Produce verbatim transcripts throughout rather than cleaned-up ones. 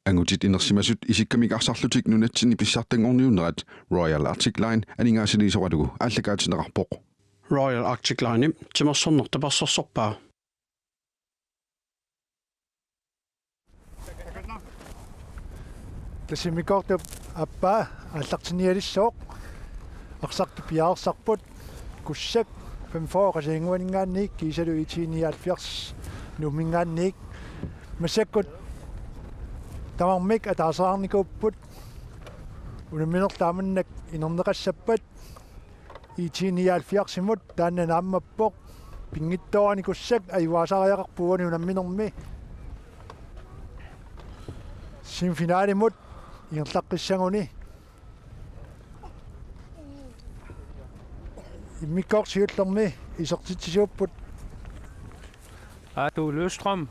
Angutit inersimasut isikkamik arsarlutik nunatsinni pissartanngorniunnerat Royal Arctic Line aningaasaliisoralugu aallakaatinneqarpoq. Royal Arctic Line timersorneq tapersersorpaa. Tassa immikkoortup aappaa aallartinnialissooq. Arsartut piareersarput. Kussak femogfyrre Qasigiannguaninngaanniit kiisalu I T nioghalvfjerds Nuumminngaanniit. Massakkut tamarmik ataaseqarnikuupput. Unammineq taamannak inerneqassappat I T nioghalvfjerdsimut taanna naammappoq. Pinngitsoorani Kussak ajugaasariaqarpoq uani unamminermi. Semifinalimut ingerlaqqissaguni. Immikkoortoq siullermi isertitsisuupput. Aatu Løvstrøm.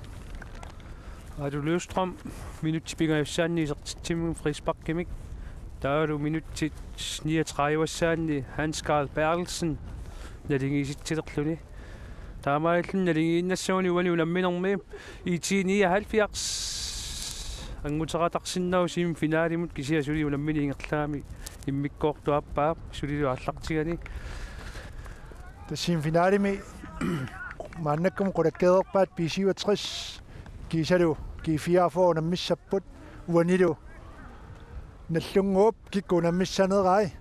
Aatu Løvstrøm minutsit pingajussaanni isertitsimasoq frisparkimik. Taavalu minutsit niogtredivessaanni Hans Karl Berthelsen naligiissitsilerluni. Taamaalilluni naligiinnassaguni uani unamminermi I T nioghalvfjerds anguteqatarsinnaavoq semifinalimut, kisianni suli unammineq ingerlagami immikkoortup aappaa sulilu aallartigani. Tassa semifinalimi maannakkut qulakkeerpaat B syvogtres kiisalu G fireogfyrre unammissapput, uanilu Nagdlunguup kikkut unammissanerai.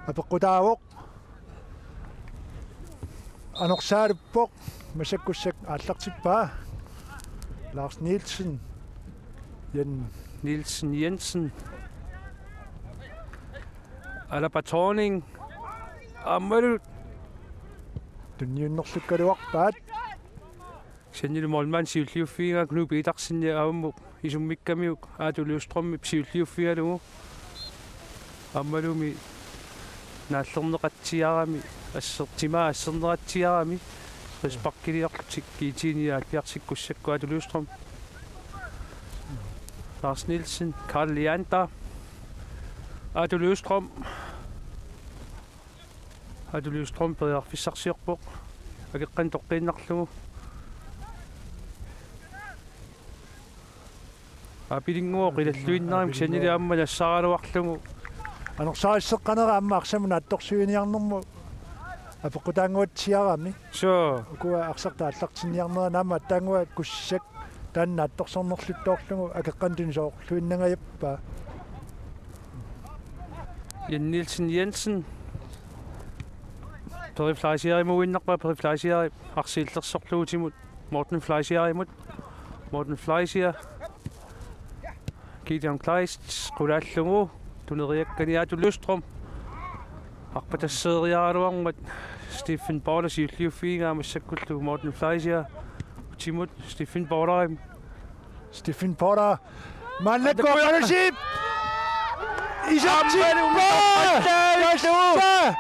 Apeqqutaavoq. Anorsaaluppoq, massakkut Kussak aallartippaa. Lars Nielsen. Jen- Nielsen Jensen. Alaba Thorning. Aammalu. Tunniunnerlukkaluarpaat. Kisianni målmand siulliuffigaa Knud Petersen aamma isummikkamiuk Aatu Løvstrømip siulliuffigalugu. Aammalumi naallerneqatsiarami, asser-, timaa asserneqatsiarami frisparkiliorlutik I T nioghalvfjerds Kussakkut. Aatu Løvstrøm. Lars Nielsen, Karl Leander. Aatu Løvstrøm. Aatu Løvstrøm periarfissarsiorpoq. Akeqqanik toqqiinnarlugu. Aapilinnguaq qilalluinnarami, kisiannili aamma nassaaraluarlugu. Anorsarisseqqanera aamma arsamut naatsorsuiniarnermut apeqqutaannguatsiarami. Suu. Ukua arsartut aallartinniarnerat aamma aatsaannguaq Kussak taanna naatsorsornerluttoorlugu akeqqanut tunisoorluinnangajappaa. Jan Nielsen Jensen. Peri Fleischerimuinnarpaa, Peri Fleischeri arsiillersorluutimut Morten Fleischerimut. Morten Fleischer. Gideon Kleist qulaallugu tuneriakkani Aatu Løvstrøm. Arpatasseeriaraluarmat Stephen Paula siulliuffigigaa massakkullu Morten Fleischer utimut Stephen Paularimut. Stephen Paula. Maannakkut Aqqalusip. Isertippaa! Tassa!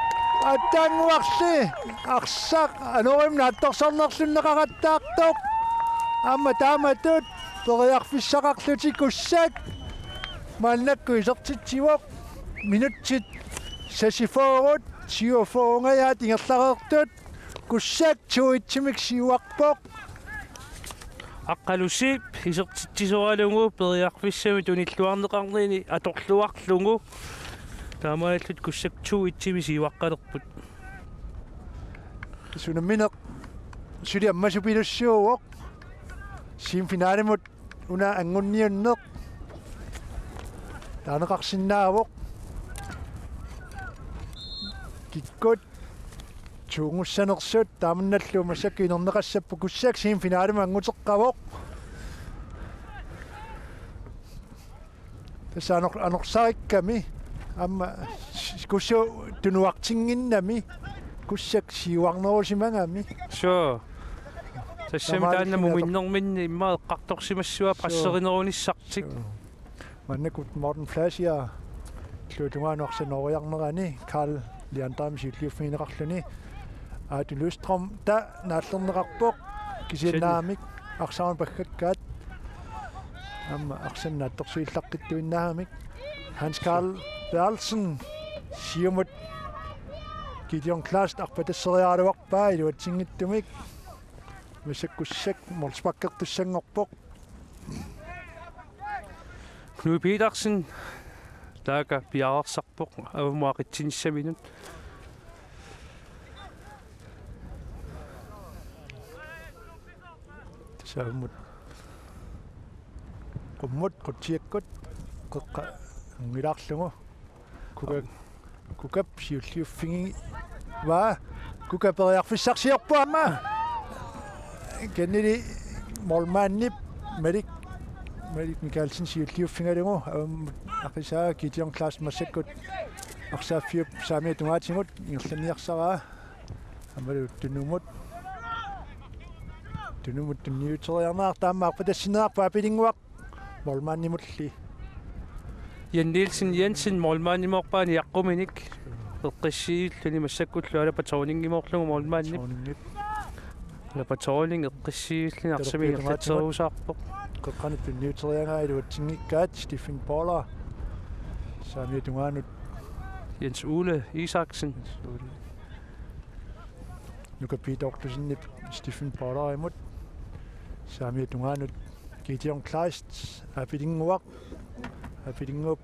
Aatsaannguarli arsaq anorimmi naatsorsornerlunneqarattaartoq. Aamma taamatut periarfissaqarlutik Kussak. Maannakkut isertitsivoq. Minutsit seksogfyrre, syvogfyrre-nngajat ingerlareersut. Kussak to-etsimik siuarpoq. Aqqalusip isertitsisoralugu periarfissamik tunilluarneqarnini atorluarlugu. Taamaalillutik Kussak to-etsimik siuaqqalerput. Unammineq suli ammasupilussuuvoq. Semifinalimut una angunniunneq taaneqarsinnaavoq. Kikkut tuungussanersut taamannallu massakkut inerneqassapput. Kussak semifinalimut anguteqqavoq. Tassa anor-, anorsarikkami aamma s-, Kussu tunuartinnginnami Kussak siuarnerusimagami. Suu. Tassami taanna muminnerminni immaqa eqqartorsimassavaa. Suu. Presserinerunissartik. Suu. Maannakkut Morten Fleischer illuatungaanut arsaq nooriarnerani Karl Leanderimik siulliuffigineqarluni. Aatu Løvstrøm taava naallerneqarpoq kisianni aamma arsaq paggakkaat. Aamma arsaq naatsorsuillaqqittuinnarami. Hans Karl Berthelsen siumut Gideon Kleist arpatasseriaraluarpaa iluatsinngitsumik. Massakkut Kussak målsparkertussanngorpoq. Knud Petersen, taakku piareersarpoq avammut aqitsinissaminut. Tassa avammut qummut, qutsiakkut, qeqqa anngilaarlugu. Kuka-, Kukap siulliuffigivaa. Kuka periarfissarsiorpoq aamma. Kisiannili målmandip Malik, Malik Mikaelsen siulliuffigalugu. Aamma aqisaa Gideon Clausen massakkut arsaaffiup saamiata tungaatigut ingerlanniarsaraa. Aammalu Tunumut. Tunumut tunniuteriarneqartoq aamma arpatassinneqarpoq Aap Ilinnguaq. Målmandimulli. Jan Nielsen Jensen målmandimoorpaa niaqquminik. Eqqissiivilluni massakkullu Alapa Thorningimoorlugu målmandip. Thorningip. Alapa Thorning eqqissiivilluni arsami ingerlatserusaarpoq. Qeqqanut tunniuteriaraa iluatsinngikkaat Stephen Paula. Saamiata tungaanut. Jens Ole Isaksen. Nuka Peter Ottosenip Stephen Paulaimut. Saamiata tungaanut Gideon Kleist, Aap Ilinnguaq. Aap Ilinnguup.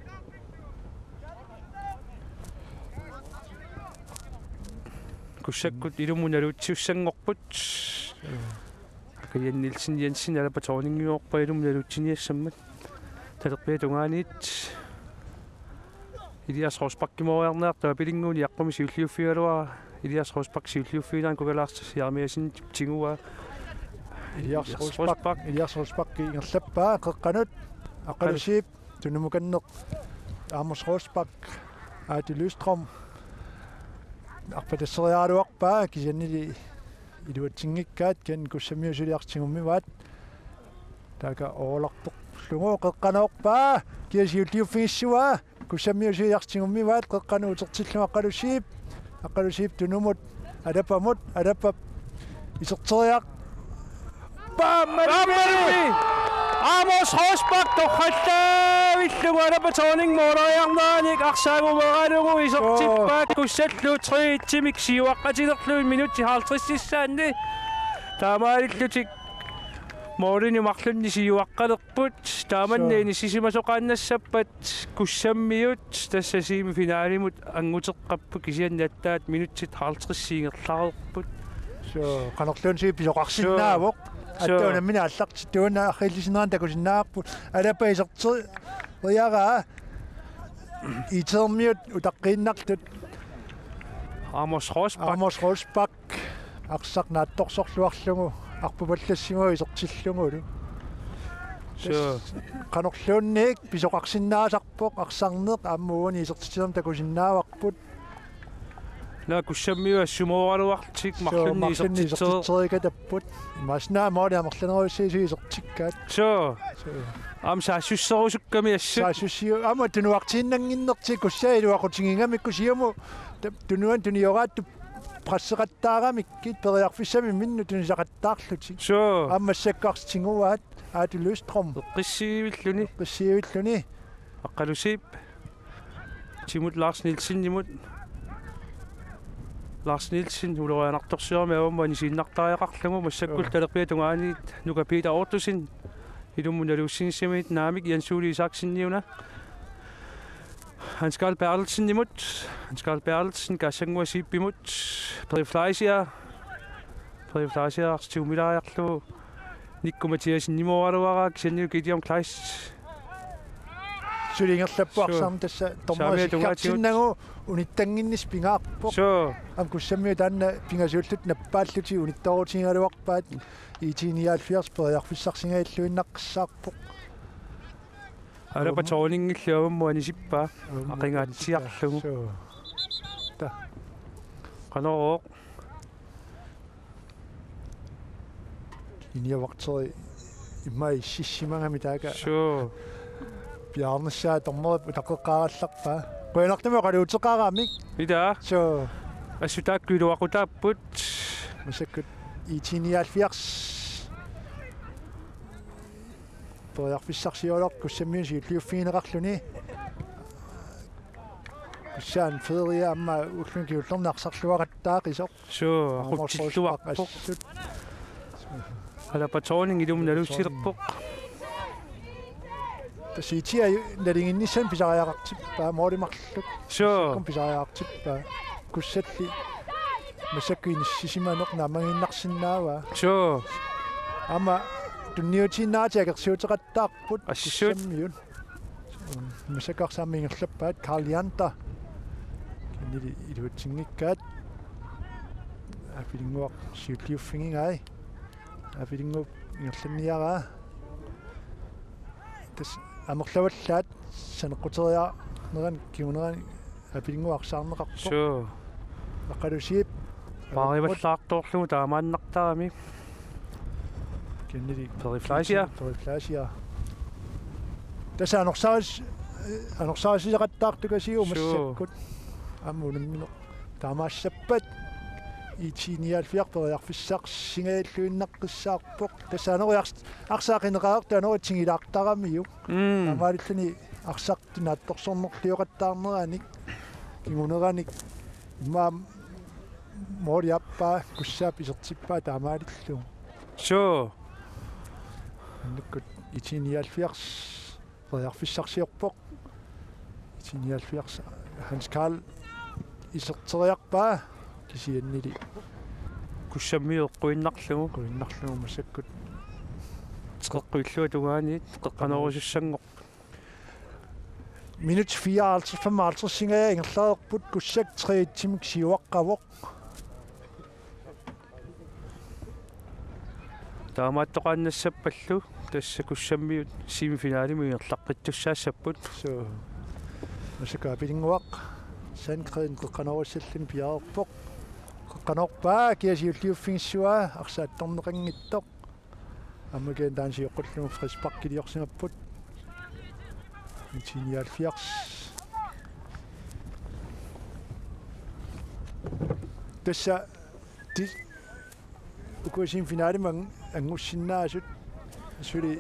Kussakkut ilummut naluutsisussanngorput. Jan Nielsen Jensen Alapa Thorningimoorpaa ilummut naluutsiniassammat. Talerpiata tungaaniit. Elias Rosbachimooriarneqartoq Aap Ilinnguup niaqqumi siulliuffigaluaraa. Elias Rosbach siulliuffigilaarneq Kuka Lars Jeremiassenip tiguaa. Elias Rosbach, Elias Rosbach ingerlappaa qeqqanut. Aqqalusiip tunumukanneq Amos Rosbach, Aatu Lystrøm arpatasseriaraluarpaa kisiannili iluatsinngikkaat, kisianni Kussammiut suli arsaq tigummivaat. Taakku oorlartorlugu qeqqanoorpaa, kia siulliuffigissavaa. Kussammiut suli arsaq tigummivaat, qeqqanut utertillugu Aqqalusiip. Aqqalusiip Tunumut, Alapamut, Alapap iserteriaq. Paammalumi! Paammalumi! Amos Rosbach torrallaavillugu Alapa Thorning måleriarneranik arsaagumeeralugu isertippaa. Joo. Kussallu tre et-imik siuaqqatilerlugit minutsit halvtredsissaanni. Taamaalillutik målinik marlunnik siuaqqalerput. Taamanna. Joo. Inissisimasoqaannassappat Kussammiut tassa semifinalimut anguteqqapput kisianni aatsaat minutsit halvtreds ingerlareerput. Suu, qanorluunniit pisoqarsinnaavoq. Suu. Aatsaat unammineq aallartittuuna arriillisinnerani takusinnaavarput. Alapa iserteriaraa. IT-miut utaqqiinnartut. Amos Rosbach. Amos Rosbach. Arsaq naatsorsorluarlugu arpapallassimavoq isertillugulu. Suu. Tassa qanorluunniit pisoqarsinnaasarpoq arsarneq aamma uani isertitsinermi takusinnaavarput. Naa Kussammiut assumooraluarlutik. Suu, marlunnik marlunnik isertitsereerikatapput. Imaassinnaavoq aamma amerlanerussui isertikkaat. Suu. Suu. Aamma saassusserusukkami assut. Saassussiu-, aamma tunuartiinnannginnertik Kussaat iluaqutigigamikku siumut ta-, tunuani tunioraattut presseqattaaramikkit periarfissamik imminnut tunisaqattaarlutik. Suu. Aamma massakkut arsaq tiguaat Aatu Lystrøm. Eqqissiivilluni. Eqqissiivilluni. Aqqalusiip. Timut Lars Nielsenimut. Lars Nielsen ulorianartorsiorami avammut anisiinnartariaqarlugu massakkut. Joo. Talerpiata tungaaniit Nuka Peter Ottosen. Ilummut naluussinissaminut naamik Jens Ole Isakseniuna. Hans Karl Berthelsenimut. Hans Karl Berthelsen Kaassanguaq Zeebimut. Peri Fleischer. Peri Fleischer arsaq tigumilaariarlugu. Nikku Mathiassenimooraluaraa kisianni Gideon Kleist. Suli ingerlappoq. Suu. Arsaq tassa dommeri saamiata tungaatigut sikkartinnagu unittannginnissaq pingaarpoq. Suu. Aamma Kussammiut taanna pingasuullutik nappaallutik unittoorutigigaluarpaat. IT-nioghalvfjerds periarfissarsigalluinnaqqissaarpoq. Alapa Thorningillu avammut anisippaa. Avammut anisippaa. Aqigaatsiarlugu. Suu. Ta. Qanorooq. Inia vagteri immaqa ississimagami taakku. Suu. Piaarnissaa dommerip utaqeqqaarallarpaa. Qujanartumik oqaluuteqaramik. Ilaa. Suu. Assut taakku iluaqutaapput. Massakkut IT-nioghalvfjerds. Periarfissarsioreerpoq Kussammiut siulliuffigineqarluni. Kussaani ferie aamma ulluni kingullerni arsarluaqattaaqisoq. Suu, aamma aqutsilluarpoq. Assut. Alapa Thorning ilummut naluussilerpoq. Tassa itia nalinginnissamut pisariaqartippaa, måli marluk. Suu. Massakkut pisariaqartippaa. Kussalli massakkut inissisimaneq naammagiinnarsinnaavaa. Suu. Aamma tunniutiinnaratik akersuuteqattaarput. Assut. Kussammiut. Massakkut arsaq aamma ingerlappaat, Karl Janter. Kisianni iluatsinngikkaat. Aapilinnguaq siulliuffigigai. Aapilinnguup ingerlanniaraa. Tassa amerlavallaat saneqquteriarnerani kingunerani Aapilinnguaq arsaarneqarpoq. Suu. Aqqalusiip. Paarivallaartoorlugu taamaannartarami. Kisianni Peri Fleischer. Peri Fleischer. Tassa anorsaris-, anorsarissuseqattaartukasiuk. Suu. Massakkut. Aamma unammineq. Taamaassappat I T nioghalvfjerds periarfissarsingajalluinnaqqissaarpoq. Tassa anoriars-, arsaq aqineqareertoq anoritsigilaartaramiuk. Mm. Taamaalilluni arsaq naatsorsornerlioqattaarneranik kinguneranik immaqa måli aappaa Kussaap isertippaa taamaalillugu. Suu. Annakkut I T nioghalvfjerds periarfissarsiorpoq. I T nioghalvfjerds Hans Karl iserteriarpaa kisiannili. Kussammiut eqquinnarlugu. Eqquinnarlugu massakkut. Teqeqqut illua tungaaniit qeqqanoorusussanngorput. Minut fireoghalvtreds femoghalvtredsingajaat ingerlareerput, Kussak tre-et-imik siuaqqavoq. Taamaattoqaannassappallu tassa Kussammiut semifinalimut ingerlaqqittussaassapput. Suu. Massakkut Aapilinnguaq Sandgreen qeqqanoorussalluni piareerpoq. Qeqqanoorpaa, kia siulliuffigissavaa, arsaq attorneqanngitsoq. Aamma kisianni taanna sioqqullugu frisparkiliorsimapput. I T nioghalvfjerds. Tassa ti-, uku semifinalimut an-, anngussinnaasut suli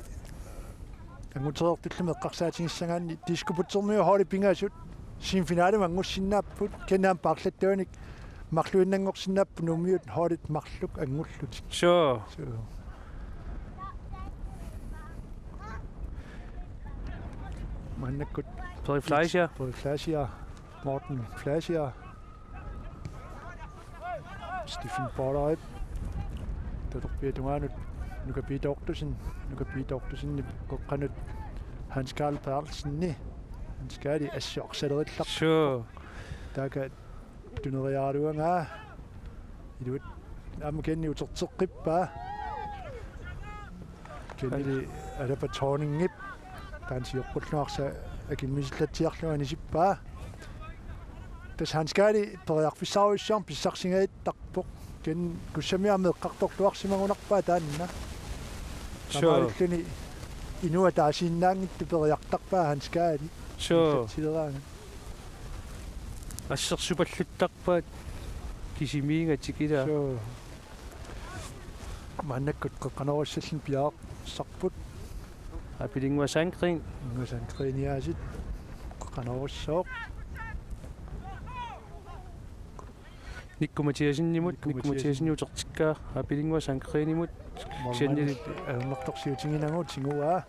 angutereertullumi eqqarsaatigissagaanni Disko Butsermiut holdit pingasut semifinalimut anngussinnaapput, kisianni aamma paarlattaartunik marluinnanngorsinnaapput Nuummiut holdit marluk anngullutik. Suu. Suu. Maannakkut Peri Fleischer. Peri Fleischer. Morten Fleischer. Stephen Poulsen. Talerpiata tungaanut Nuka Peter Ottosen. Nuka Peter Ottosenip qeqqanut Hans Karl Berthelsenip. Hans Karl assut arsalerillaq. Suu. Taakku tuneriaraluagaa. Iluat aamma kisianni uterteqqippaa. Kisiannili Alaba Thorningip taanna sioqqullugu arsaq akimmisilaatsiarlugu anisippaa. Tassa Hans Karl periarfissarujussuarmik pissarsigaattarpoq. Kisianni Kussammiut aamma eqqartorluarsimagunarpaat taanna. Suu. Taamaalilluni inuit ataasiinnaanngitsut periartarpaat Hans Karl. Suu. Ingerlatsileraangat. Assersuupalluttarpaat kisimiigatik ilaa. Suu. Maannakkut qeqqanoorussalluni piareersarput. Aapilinnguaq Sandgreen. Aapilinnguaq Sandgreeniaasiit. Qeqqanoorussooq. Nikku Mathiassenimut, Nikku Nikku Mathiassen. Mathiassenimut utertikkaa, Aapilinnguaq Sandgreenimut. Kisiannili. Målmandip ajornartorsiutiginagu tiguaa.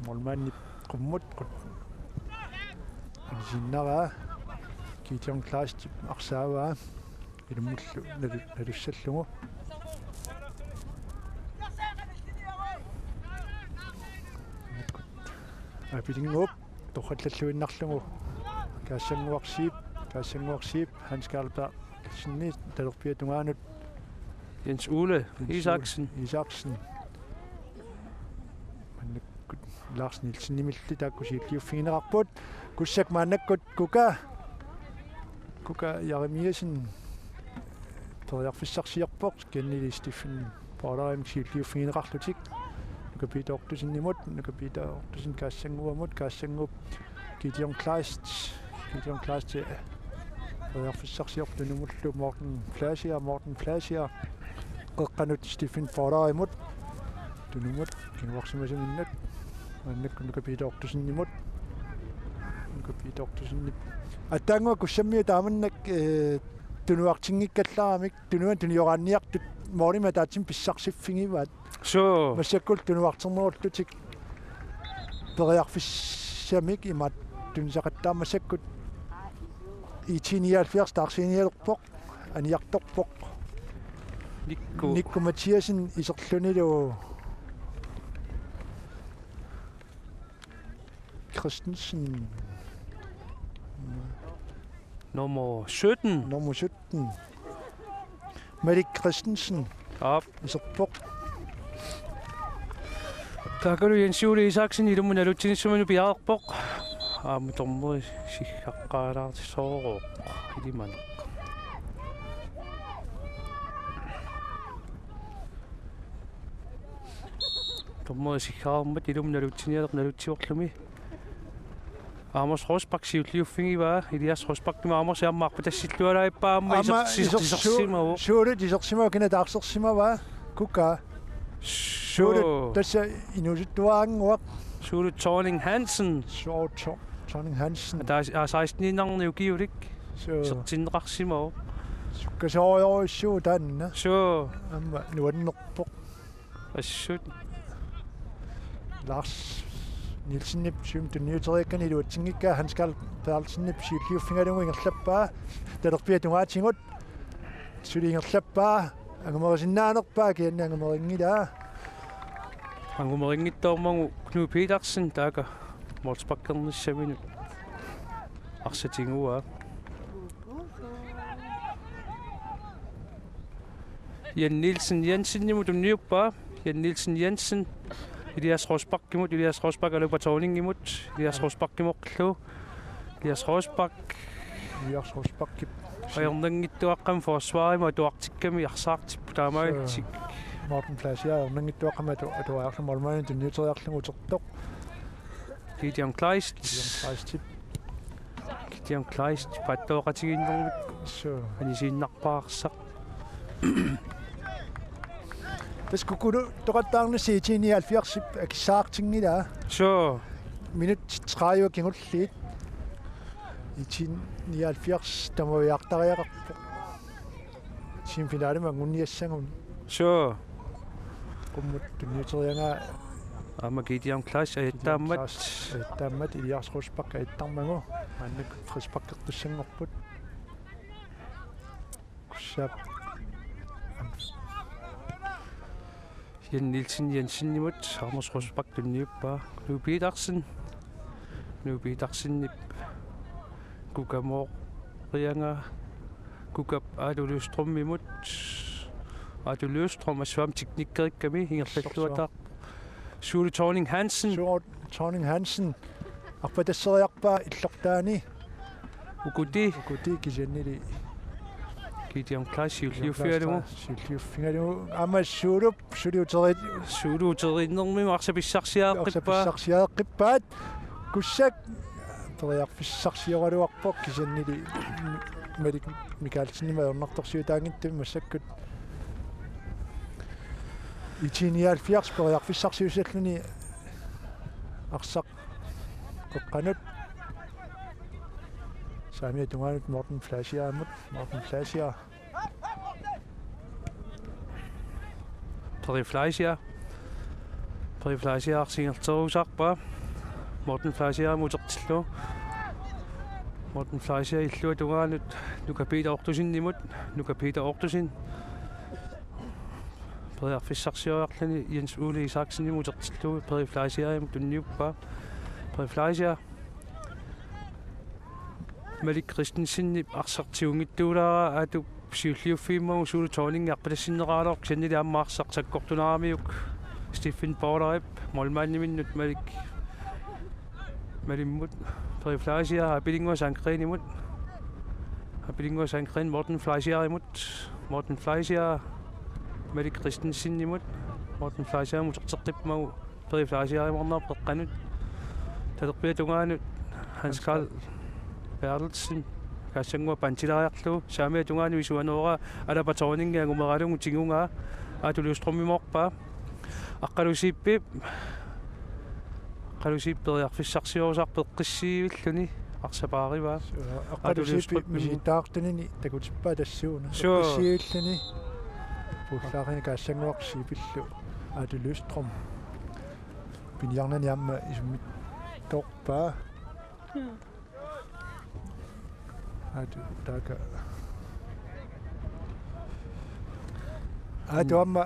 Målmandip qummut qut-, anisiinnaraa. Gideon Kleistip arsaavaa. Ilummullu nalu-, nalussallugu. Aapilinnguup torrallalluinnarlugu. Kaassannguaq Zeeb, Kaassannguaq Zeeb, Hans Karl Berthelsenip talerpiata tungaanut. Jens Ole Jens Ole Isaksen. Isaksen. Maannakkut Lars Nielsenimilli taakku siulliuffigineqarput. Kussak maannakkut Kuka. Kuka Jeremiassen periarfissarsiorpoq, kisiannili Stephen Poulsenimik siulliuffigineqarlutik. Nuka Peter Ottosenimut, Nuka Peter Ottosen Kaassannguamut, Kaassannguup Gideon Kleist, Gideon Kleist periarfissarsiorpoq tunumullu Morten Fleischer, Morten Fleischer qeqqanut Stephen Poulsenimut, tunumut kinguarsimasaminnut, maannakkut Nuka Peter Ottosenimut, Nuka Peter Ottosenip. Aatsaannguaq Kussammiut taamannak, eh, tunuartinngikkallaramik, tunuani tunioraanniartut målimik ataatsimik pissarsiffigivaat. Suu. Massakkut tunuarternerullutik periarfissamik imaattunik saqattaarmat massakkut I T nioghalvfjerds taarsiinialerpoq, aniartorpoq. Nikku. Nikku Mathiassen iserlunilu Christensen. Nummer sytten. Nummer sytten. Malik Christensen. Aap. Iserpoq. Taakkualu Jens Ole Isaksen ilummut nalutsinissaminut piareerpoq. Aamma dommeri siggaqqaalaartisoorooq. Ilimaneq. Dommeri siggaarmat ilummut nalutsinialerpoq nalutsiorlumi. Amos Rosbach siulliuffigivaa, Elias Rosbach tuma Amos aamma arpatassilluarpaa aamma. Aamma iser-, iser-, isersimavoq. Suulut isersimavoq, kina taarsersimavaa? Kuka? Suulut. Suulut tassa inuusuttuaraannguaq. Suulut Thorning Hansen. Suu, Thor-, Thorning Hansen. Taava, aa, seksten-iinnarnik ukiulik. Suu. Isertinneqarsimavoq. Sukkasoorujussuuvoq taanna. Suu. Aamma nuannerpoq. Assut. Lars Nielsenip siumut tunniuteriakkani iluatsinngikkaa, Hans Karl Berthelsenip siulliuffigalugu ingerlappaa. Talerpiata tungaatigut suli ingerlappaa. Angumerisinnaanerpaa, kisianni angumeringilaa. Angumeringittoormagu Knud Petersen taakku målsparkernissaminut arsaq tiguaa. Jan Nielsen Jensenimut tunniuppaa. Jan Nielsen Jensen. Elias Rosbachimut, Elias Rosbach Alupa Thorningimut, Elias Rosbachimullu. Elias Rosbach. Elias Rosbachip. Ajornanngitsuaqqamik forsvarimut atuartikkami arsaartipput taamaalillutik. Suu. Morten Fleischer ajornanngitsuaqqamik atu-, atuariarlugu målmandimut tunniuteriarlugu utertoq. Gideon Kleist. Gideon Kleist. Gideon Kleist pattooqatigiinnermik. Suu. Anisiinnarpaarsaq. Tassa kukkunutoqattaarnissaq I T nioghalvfjerdsip akissaartinngilaa. Suu. Minutsit tredive kingulliit. I T nioghalvfjerds tamaviaartariaqarpoq. Semifinalimut anguniassagunik. Suu. Qummut tunniuteriaraa. Aamma Gideon Kleist ajattaammat. Gideon Kleist ajattaammat, Elias Rosbach ajattarmagu. Maannakkut frisparkertussanngorput. Kussaap. Jan Nielsen Jensenimut, Amos Rosbach tunniuppaa. Knud Petersen. Knud Petersenip kukamooriaraa. Kukap Aatu Løvstrømimut. Aatu Løvstrøm assut aamma teknikkerikkami ingerlalluataarpoq. Suu. Suli Thorning Hansen. Suu Thorning Hansen. Arpatasseriarpaa illortaani. Ukuti. Ukuti kisiannili. Gideon Kleist siulliuffigalugu. Gideon Kleist siulliuffigalugu. Aamma Suulup suli uteri-, Suulu uteriinnermimut arsaq pissarsiareqqippaa. Arsaq pissarsiareqqippaat. Kussak periarfissarsioraluarpoq kisiannili Malik Mikaelsenimut ajornartorsiutaanngitsumik massakkut. I T nioghalvfjerds periarfissarsiussalluni arsaq qeqqanut. Saamiata tungaanut Morten Fleischerimut, Morten Fleischer. Peri Fleischer. Peri Fleischer arsaq ingerlaterusaarpaa. Morten Fleischerimut utertillugu. Morten Fleischer illuata tungaanut Nuka Peter Ottosenimut. Nuka Peter Ottosen. Periarfissarsioriarluni Jens Ole Isaksenimut utertillugu Peri Fleischerimut tunniuppaa. Peri Fleischer. Malik Christensenip arsaq tigunngitsuulaaraa Aatup siulliuffigimmagu Suli Thorning arpatassinneqaraluarpoq, kisiannili aamma arsaq sakkortuneramiuk Stephen Poulip, målmandiminnut Malik Malimmut, Peri Fleischer, Apilinnguaq Sandgreenimut, Apilinnguaq Sandgreen, Morten Fleischerimut, Morten Fleischer, Malik Christensenimut, Morten Fleischerimut uterteqqippagu, Peri Fleischerimut arnaq qeqqanut. Talerpiata tungaanut Hans Karl Berthelsen. Kaassanngua pantilariarlugu. Saamiata tungaanut isuanooraa Alupa Thorning angumeralugu tigugaa. Aatu Løvstrømimoorpaa. Aqqalusiippi. Aqqalusiippi periarfissarsiorusaarpoq eqqissiivilluni. arsapaarivaa. Aqqalu Siip Lystrømimut. Misigittaartunini takutippaa tassuuna. Suu. Eqqissilluni. Pullaarina Kaassanguaq Siipillu. Aatu Lystrøm. Piniarnani aamma isummittorpaa. Aatu taakku. Aatu aamma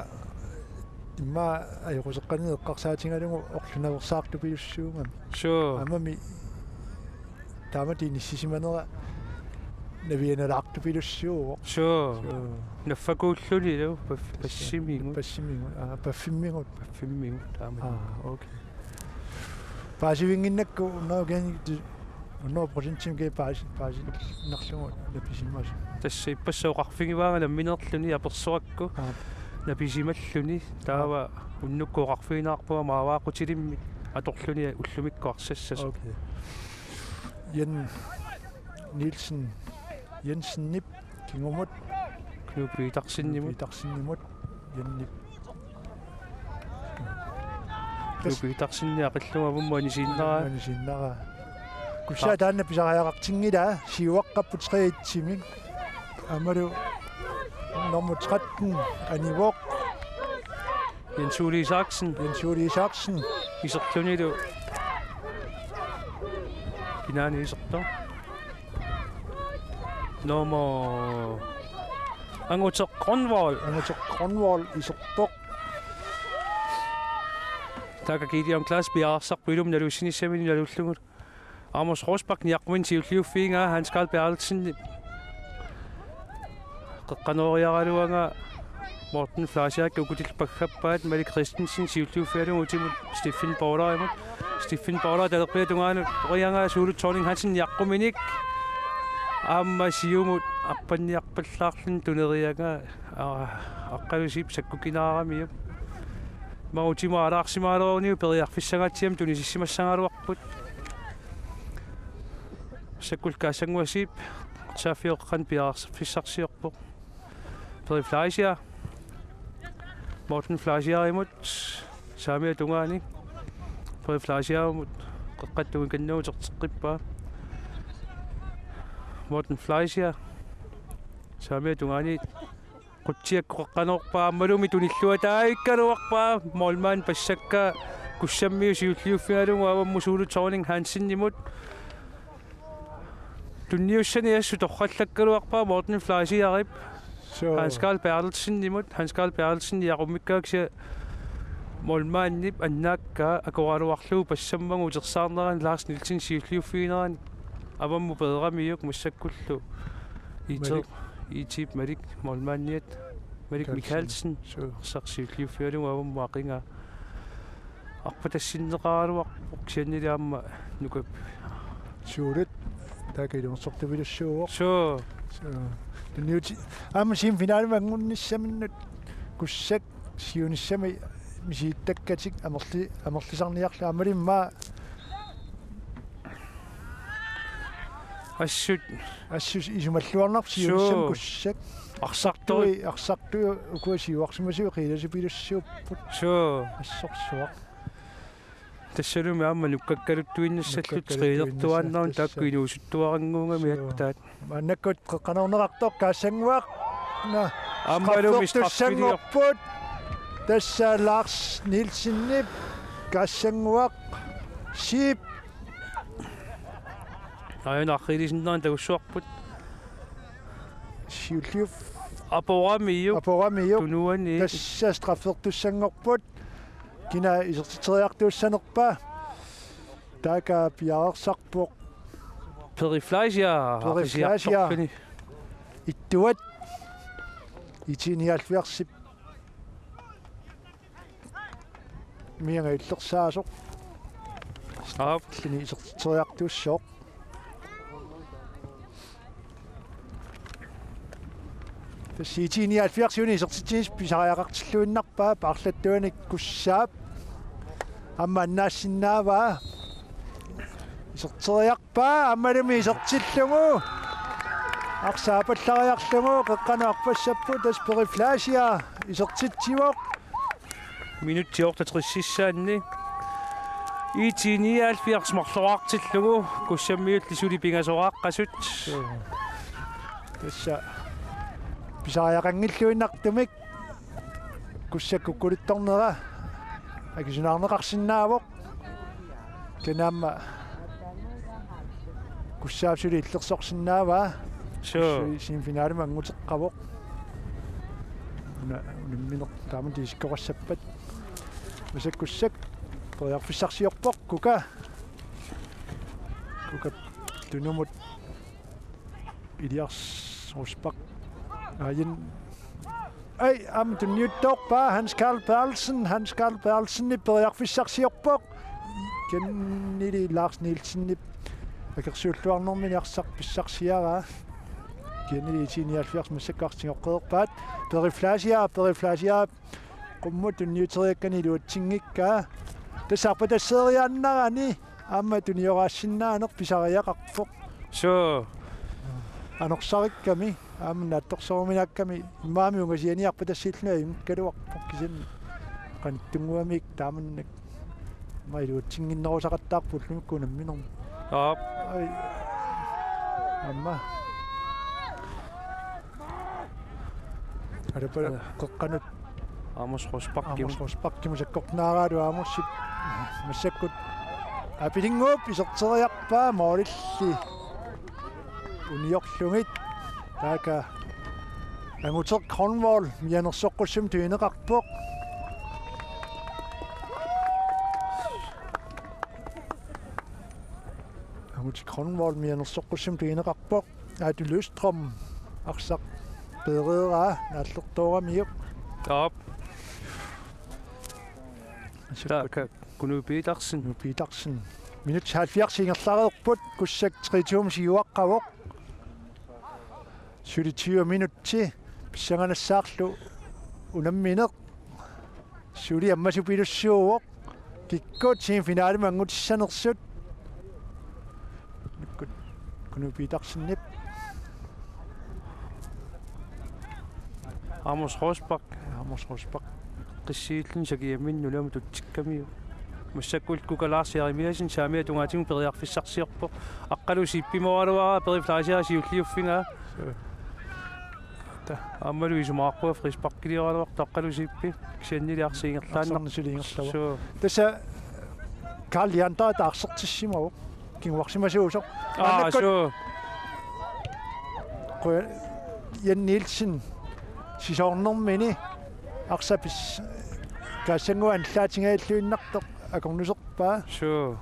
immaqa ajoquseqqanini eqqarsaatigalugu orlunaveersaartupilussuugami. Suu. Aammami taamatut inissisimanera navianalaartupilussuuvoq. Suu. Suu. Naffakuullunilu paf-, passimigut. Passimigut. Aa, paffimmigut. Paffimmigut, aamma. Aa, okay. Paasivinnginnakku hundrede procent, hundrede procentimik paas-, paasinnarlugu napisimasoq. Tassa ippassaq oqarfigivaanga nammineerluni apersorakku. Aa. Napisimalluni taava unnukkut oqarfigineqarpunga maavaaqutilimmik atorluni ullumikkut arsassasoq. Okay. Jens Nielsen Jensenip kingumut. Knud Petersenimut. Petersenimut. Jennip. Knud Petersenip aqillugu avammut anisiinnaraa. Anisiinnaraa. Kussa taanna pisariaqartinngilaa, siuaqqapput tre et-imik. Aammalu nummer tretten, anivoq. Jens Ole Isaksen. Jens Ole Isaksen. Iserlunilu. Kinaani isertoq? Nummer Anguteq Grønvold. Anguteq Grønvold isertoq. Taakku Gideon Claus piareersarput ilumut nalussinissaminut nalullugu. Amos Rosbach niaqquminik siulliuffigaa, Hans Carl Berthelsen. Qeqqanooriaraluaraa Morten Fleischer ukutilik paggappaat, Malik Christensen siulliuffigalugu utimut Stephen Bowlerimut. Stephen Bowler talerpiata tungaanut oriagaa, Suulut Thorning Hansen niaqquminik. Aamma siumut arpanniarpallaarluni tuneriagaa, aa, Aqqalu Siip sakkukinaaramiuk. Ima utimut aalaarsimaaleruuniuk periarfissangaatsiamik tunisissimassagaluarput. Massakkut Kaassanguaq Siip saaffiuqqan piareersarfissarsiorpoq. Peri Fleischer. Morten Fleischerimut saamiata tungaani. Peri Fleischerimut qeqqata tungaanut uterteqqippaa. Morten Fleischer saamiata tungaani. Qutsiakkut qeqqanoorpaa, aammalumi tunilluataavikkaluarpaa, målmand passakka Kussammiut siulliuffigalugu avammut Suulut Thorning Hansenimut. Tunniussani assut torrallakkaluarpaa Morten Fleischerip. Suu. Hans Carl Berthelsenimut, Hans Carl Berthelsen jaqummikkaaksia målmandip annaakkaa akoraluarlugu passammagu utersaarnerani Lars Nielsen siulliuffiginerani avammut peeramiuk massakkullu. Ite-, Malik. Itip Malik, målmandiat, Malik Mikkelsen. Mikkelsen. Suu. Arsaq siulliuffigalugu avammut aqigaa. Arpatassinneqaraluarpoq kisiannili aamma Nukap. Suulut taakku ilungersortupilussuuvoq. Suu. Suu. Tunniuti-, aamma semifinalimi angunnissaminnut Kussak siunissami misigittakkatik amerli-, amerlisarniarlugit aammalimma assut. Assut isumalluarnarpoq siunissami. Suu. Kussak. Arsartui. Arsartui, arsartui ukua siuarsimasui qiilasupilussuupput. Suu. Assorsuaq. Tassalumi aamma nukkakkaluttuinnassallutik. Nukkakkaluttuinnassallutik. Trænertuaannarmut taakku inuusuttuarannguugami. Suu. Attaat. Maannakkut qeqqanoorneqartoq Kaassanguaq. Naa. Aammalumi straffetussanngorput. Tassa Lars Nielsenip Kaassanguaq Siip. Aajuna arriilisinnaani tagussuarput. Siulliup. Aporamiuk. Aporamiuk. Tunuani. Tassa straffetussanngorput. Kina isertitseriartuussanerpa? Taakku piareersarpoq. Peri Fleischer. Peri Fleischer. Aqisiartorluni. Ittuat. IT-nioghalvfjerdsip. Mianga illersaasoq. Aap. Kina isertitseriartuussooq. Tassa IT-nioghalvfjerdsimi isertitsineq pisariaqartilluinnarpaa, paarlaartuanik Kussaap. Aamma annaassinnaavaa. Iserteriarpaa, aammalumi isertillugu. Arsaq aappallariarlugu, qeqqanut arpassapput, tassa Peri Fleischer isertitsivoq. Minutsit otteogtresissaanni. IT nioghalvfjerds marloraartillugu, Kussammiulli suli pingasoraaqqasut. Tassa pisariaqanngilluinnartumik Kussak kukkuluttornera akisunaarneqarsinnaavoq. Kinaamma Kussaap suli illersorsinnaavaa. Suu. Suli semifinalimi annguteqqavoq. Una unammineq taama tiisikkoqassappat. Massakkut Kussak periarfissarsiorpoq, Kuka. Kuka tunumut Elias Rosbach. Aajin. Ai, aamma tunniuttoorpaa Hans Karl Berthelsen, Hans Karl Berthelsenip periarfissarsiorpoq. Kisiannili Lars Nielsenip akersuulluarnermini arsaq pissarsiaraa. Kisiannili IT nioghalvfjerds massakkut arsaq tigoqqereerpaat. Peri Fleischer, Peri Fleischer. Qummut tunniuteriakkani iluatsinngikkaa. Tassa arpatasseeriaannarani aamma tunioraassinnaaneq pisariaqarpoq. Suu. Anorsarikkami aamma naatsorsuuminaakkami imaami ungasianiarpa tassilluni ajunngikkaluarpoq kisianni qanittunnguamik taamannak. Aamma iluatsinnginnerusaqattaarpoq ullumikkut unamminermi. Aap. Ai. Aamma. Alapaluk qeqqanut. Amos Rosbach. Amos Rosbachimut sakkortunaaraalu Amosip massakkut Apilinnguup iserteriarpaa, moolilli uniorlugit. Taaka Anguteq Grønvold mianersoqqussummik tunineqarpoq. Anguteq Grønvold mianersoqqussummik tunineqarpoq. Aatu Løvstrøm arsaq peereeraa naallertooramiuk. Aap. Taaka Knud Petersen. Knud Petersen. Minutsit halvfjerds ingerlareerput, Kussak tre to-mik siuaqqavoq. Suli tyve minutsi pissanganassaarlu unammineq. Suli ammasupilussuuvoq. Kikkut semifinalimi anngutissanersut. Nukkut Knud Petersenip. Amos Rosbach. Amos Rosbach. Qissiillun sakiamin nunamut tutsikkamiuk. Massakkut Kuka Lars Jeremiassen saamiata tungaatigut periarfissarsiorpoq. Aqqalu sippimooraluaraa Peri Fleischer siulliuffigaa. Suu. Aammalu isumaqarpunga frisparkiliorluartoq Aqqalu Sippi. Kisiannili arsaq ingerlaannaq. Arsarneq suli ingerlavoq. Suu. Tassa Karl Leander taarsertissimavoq. Kinguarsimasuusoq. Aa, maannakkut suu. Quja-, Jan Nielsen sisoornermini arsaq pis-, kaassannguaq anillaatingajalluinnartoq akornuserpaa. Suu.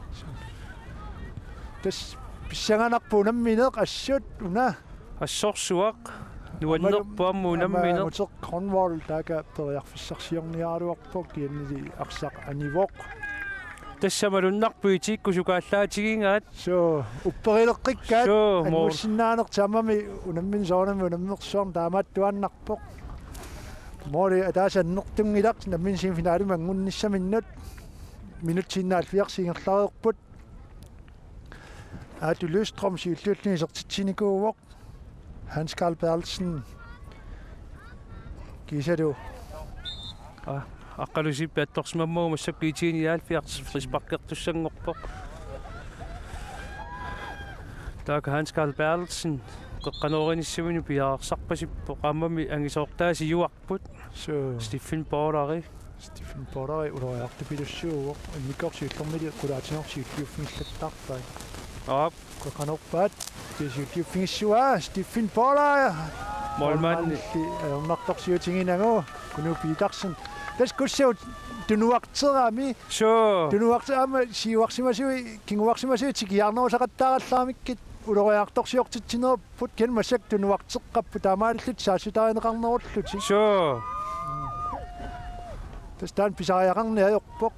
Tassa pissanganarpoq unammineq assut una. Assorsuaq nuannerpoq aamma unammineq. Anguteq Grønvold taaka periarfissarsiorniaraluarpoq kisiannili arsaq anivoq. Tassa malunnarpoq itikkut sukaallaatigigaat. Suu, upperileqqikkaat. Suu, moor. Angusinnaaneq taamami unammineq soorunami unammersuarneq taamaattuaannarpoq. Mooli ataaseq annertunngilaq nammineq semifinalimi anngunnissaminnut. Minutsit enoghalvfjerds ingerlareerput. Aatu Løvstrøm siulliulluni isertitsinikuuvoq. Hans Karl Berthelsen. Kiisalu. Aa, Aqqalu Sippi attorsimammagu massakkut IT nioghalvfjerds frisparkertussanngorpoq. Taaka Hans Karl Berthelsen qeqqanoorinissaminut piareersarpasippoq, aammami angisoortaa siuarput. Suu. Stephen Poulari. Stephen Poulari ulorianartupilussuuvoq. Immikkoortoq siullermili qulaatigoortoq siulliuffigillattaarpai. Aap. Qeqqanoorpaat. Siulliuffigissuaa Stephen Poulari. Målmandi. Målmandilli ajornartorsiutiginagu Knud Petersen. Tassa Kussak tunuarterami. Suu. Tunuarter-, aamma siuarsimasui, kinguarsimasui tikiarnerusaqattaarallaramikkit ulorianartorsiortitsineq- -put kisianni massakkut tunuarteqqapput taamaalillutik saassuttarineqarnerullutik. Suu. Tassa taanna pisariaqarneq ajorpoq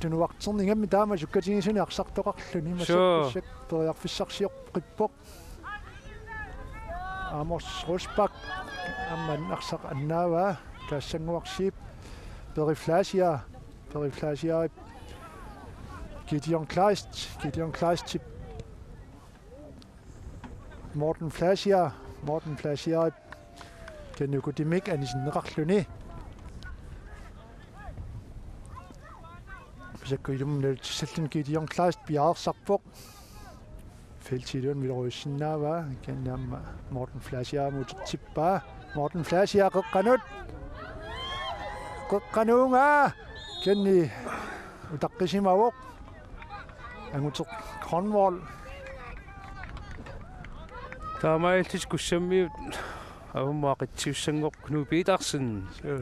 tunuarterneq ingammik taama sukkatigisuni arsartoqarluni massakkut. Suu. Kussak periarfissarsioqqippoq. Amos Rosbach aamma arsaq annaavaa kaassannguaq Sippi. Peri Fleischer, Peri Fleischerip Gideon Kleist, Gideon Kleistip Morten Fleischer, Morten Fleischerip Kenny Kutimik anisinneqarluni. Massakkut ilumut nalutissalluni Gideon Kleist piareersarpoq. Feltip iluani vilorujussinnaavaa, kisianni aamma Morten Fleischer utertippaa. Morten Fleischer qeqqanut. Qeqqanuunga. Kisianni utaqqisimavoq. Anguteq Grønvold. Taamaalillutik Kussammiut avammut aqitsiussanngorput, Knud Petersen. Suu.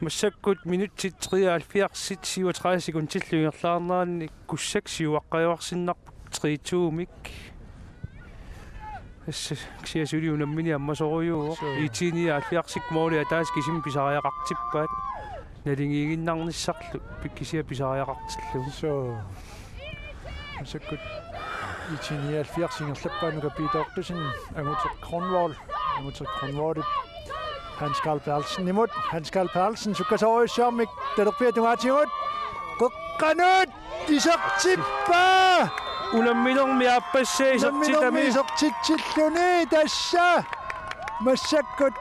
Massakkut minutsit treoghalvfjerds, syvogtredive sekundillu ingerlaarneranni Kussak siuaqqajuarsinnarput tre to-mik. Tassa kisianni suli unammineq ammasorujuuvoq. Suu. IT-nioghalvfjerds-ik måli ataaseq kisimi pisariaqartippaat. Naligiiginnarnissarlu pi-, kisianni pisariaqartillugu. Suu. Massakkut IT-nioghalvfjerds ingerlappaat, Nuka Peter Ottosen, Anguteq Grønvold, Anguteq Grønvoldip Hans Karl Berthelsenimut, Hans Karl Berthelsen sukkasoorujussuarmik talerpiata tungaatigut, qeqqanut isertippaa! Unamminermi aappassaa isertitami. Unamminermi isertitsilluni tassa massakkut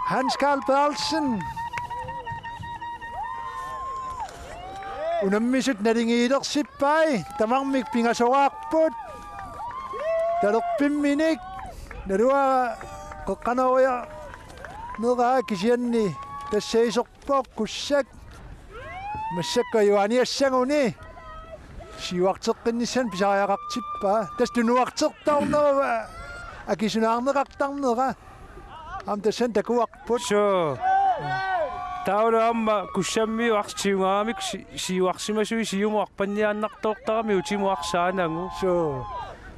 Hans Karl Berthelsen. Unammisut naligiilersippai, tamarmik pingasoraarput. Talerpimminik naluara qeqqanooriarneraa, kisianni tassa iserpoq Kussak. Massakkut ajugaaniassaguni siuarteqqinnissanut pisariaqartippaa. Tassa tunuartertarnera, akisunaarneqartarnera. Aamma tassani takuarput. Suu. Taavalu aamma Kussammiut arsaq tigugaangamikku si-, siuarsimasui siumut arpanniaannartoortaramik utimut arsaq aanagu. Suu.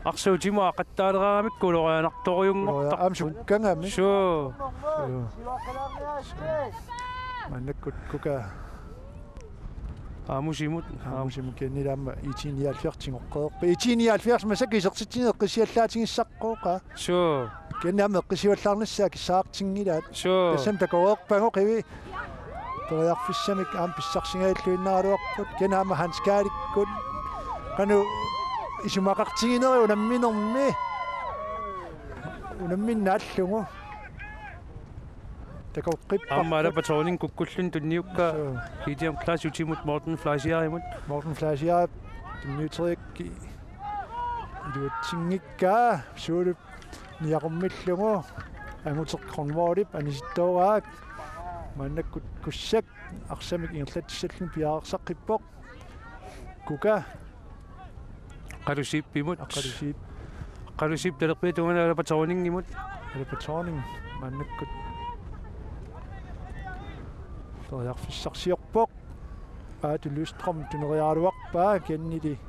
Arsaq utimut aqattaaleraangamikku ulorianartorujunngortarput. Aamma sukkagami. Suu. Suu. Maannakkut Kuka. Aamusimut. Aamusimut, kisianni aamma IT-nioghalvfjerds tigoqqereerpaa. IT-nioghalvfjerds massakkut isertitsineq eqqissiallaatigissaqquuqaa. Suu. Kisianni aamma eqqissivallaarnissaa akissaqartinngilaat. Suu. Tassami takoreerpagu qivi. Periarfissamik aamma pissarsigajalluinnaraluarput. Kisianni aamma Hans Karlikkut qanoq isumaqartigineri unamminermi. Unammineq naallugu. Takoqqipparput. Aamma Alapa Thorning kukkulluni tunniukkaa. Suu. Gideon Kleist utimut Morten Fleischerimut. Morten Fleischer tunniuteriaraa iluatsinngikkaa, suulup niaqummillugu Anguteq Grønvoldip anisittoraaq. Maannakkut Kussak arsamik ingerlatsissalluni piareersaqqippoq. Kuka. Aqqalu Zeebimut. Aqqalu Zeeb. Aqqalu Zeeb talerpiata tungaanut Alapa Thorningimut. Alapa Thorning maannakkut periarfissarsiorpoq. Aatu Lystrøm tuneriaraluarpaa, kisiannili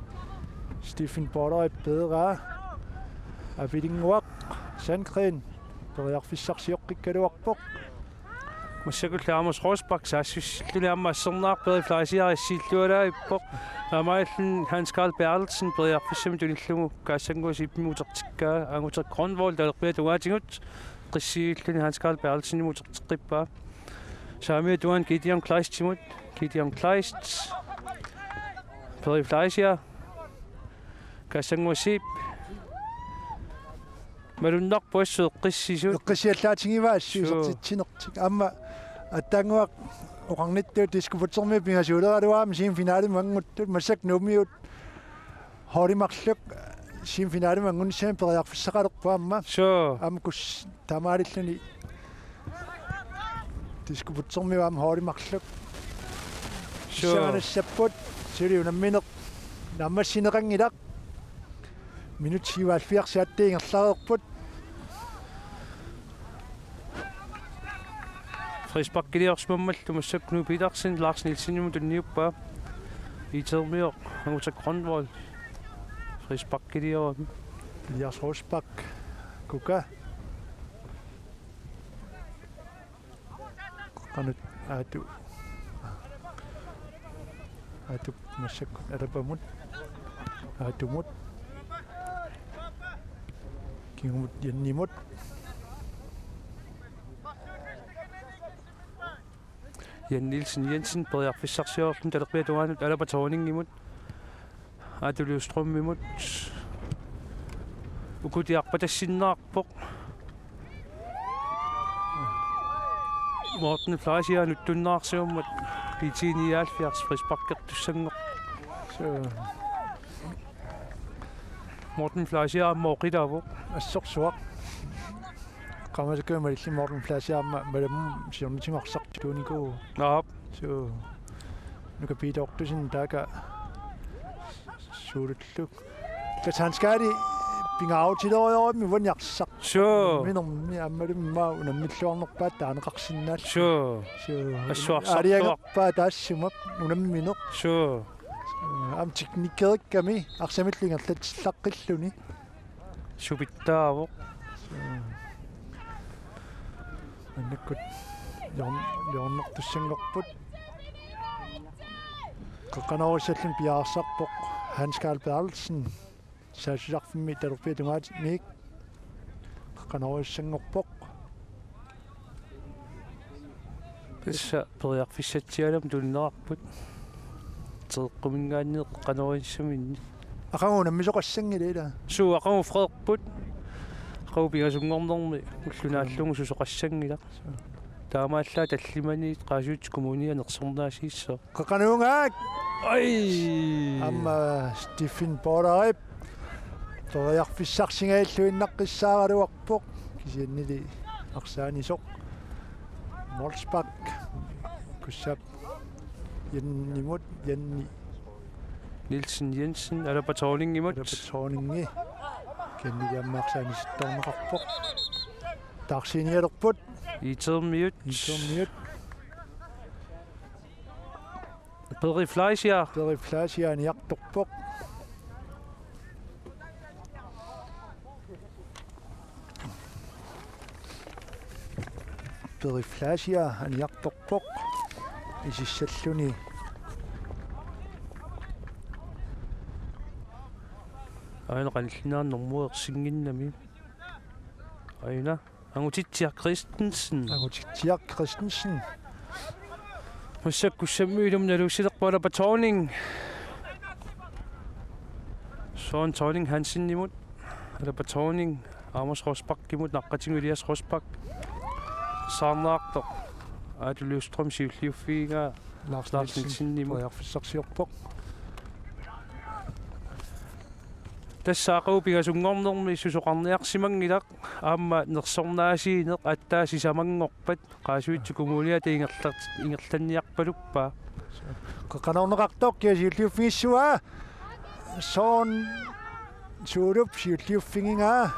Stephen Poulsen peeraa. Avilinnguaq Sandgreen periarfissarsioqqikkaluarpoq. Massakkut Amos Rosbach saassussilluni aamma assernaaq Peri Fleischer issiillualaarpoq. Taamaalilluni Hans Karl Berthelsen periarfissamik tunillugu Kaassanguaq Zeebimut utertikkaa, Anguteq Grønvold talerpiata tungaatigut eqqissiilluni Hans Karl Berthelsenimut uterteqqippaa. Saamiata tungaanut Gideon Kleistimut, Gideon Kleist, Peri Fleischer, Kaassanguaq Zeeb. Malunnarpoq assut eqqissisut. Eqqissiallaatigivaa assut. Suu. Isertitsinertik. Aamma aatsaannguaq oqarnittut Diskobugtermiut pingasuuleraluarami semifinalimut anguttut, massakkut Nuummiut holdit marluk semifinalimut angunissamik periarfissaqalerput aamma. Suu. Aamma Kus-, taamaalilluni Diskobugtermiut aamma holdit marluk. Suu. Pissanganassapput, suli unammineq naammassineqanngilaq. Minut syvoghalvfjerds aatsaat ingerlareerput. Frisparkiliorsimammallu massakkut Knud Petersen Lars Nielsenimut tunniuppaa. IT-ermioq Anguteq Grønvold. Frisparkiliorami. Elias Rosbach. Kuka. Qanoq Aatu. Aatup massakkut Alapamut. Aatumut. Kingumut Jannimut. Jan Nielsen Jensen periarfissarsiorluni talerpiata tungaanut Alapa Thorningimut. Aatu Lystrømimut. Ukuti arpatassinnaarpoq. Morten Fleischer nutsunnaarsimammat I T nioghalvfjerds frisparkertussanngorpoq. Suu. Morten Fleischer aamma oqilavoq. Assorsuaq. Qaammatikkuit malillugu Morten Fleischer aamma malunnarpoq siornatigut arsartuunikuuvoq. Aap. Suu. Nuka Peter Ottosen taakku suulullu. Tassa Hans Karl pingaaruteqarami uani arsaq. Suu. Minnermi aammalu immaqa unammilluarnerpaat taaneqarsinnaallugu. Suu. Suu. Assuarsartuar- Aalajangerpaat taassuma unammineq. Suu. Aamma teknikkerikkami arsamillu ingerlatsillaqqilluni. Supittaavoq. Suu. Annakkut hjørn-, hjørnertussanngorput. Qeqqanoorissalluni piareersarpoq Hans Karl Berthelsen. Saassussarfimmi talerpiata tungaatigut qeqqanoorissanngorpoq. Tassa periarfissatsialami tunineqarput. Teqquminngaanniit qeqqanoorissaminni. Aqagu unammisoqassanngilaq ilaa? Suu, aqagu freerput. Aqagu pingasunngornermi ulloq naallugu susoqassanngilaq. Suu. Taamaallaat tallimaniit Qaasuitsup Kommunia nersornaasiissooq. Qeqqanuugaak. Ai! Aamma Stephen Borderip periarfissarsingajalluinnaqqissaaraluarpoq. Kisiannili arsaanisoq. Molsbak. Kussap Jannimut, Janni. Nielsen Jensen, Alapa Thorningimut. Alapa Thorningi. Kisiannili aamma arsaanisittoorneqarpoq. Taarsiinialerput. Itermiut. Itermiut. Peri Fleischer. Peri Fleischer aniartorpoq. Peri Fleischer aniartorpoq. Isissalluni. Aana qanillinaa normu ersinnginnami. Aana. Angutitsiaq Christensen. Angutitsiaq Christensen. Massakkut sammiulum naluussilerpoq Alapa Thorning. Søren Thorning Hansenimut. Alapa Thorning. Amos Rosbachimut. Naqqatigut Elias Rosbach. Saarnaartoq. Aatu Løvstrøm siulliuffigigaa Lars Lars Nielsen. Nielsenimut. Periarfissarsiorpoq. Tassa aqagu pingasunngornermi susoqarniarsimanngilaq. Aamma nersornaasiineq aatsaat sisamanngorpat Qaasuitsup Kommuniata ingerlat-, ingerlanniarpaluppaa. Qeqqanoorneqartoq kia siulliuffigissavaa. Søren Suulup siulliuffigigaa.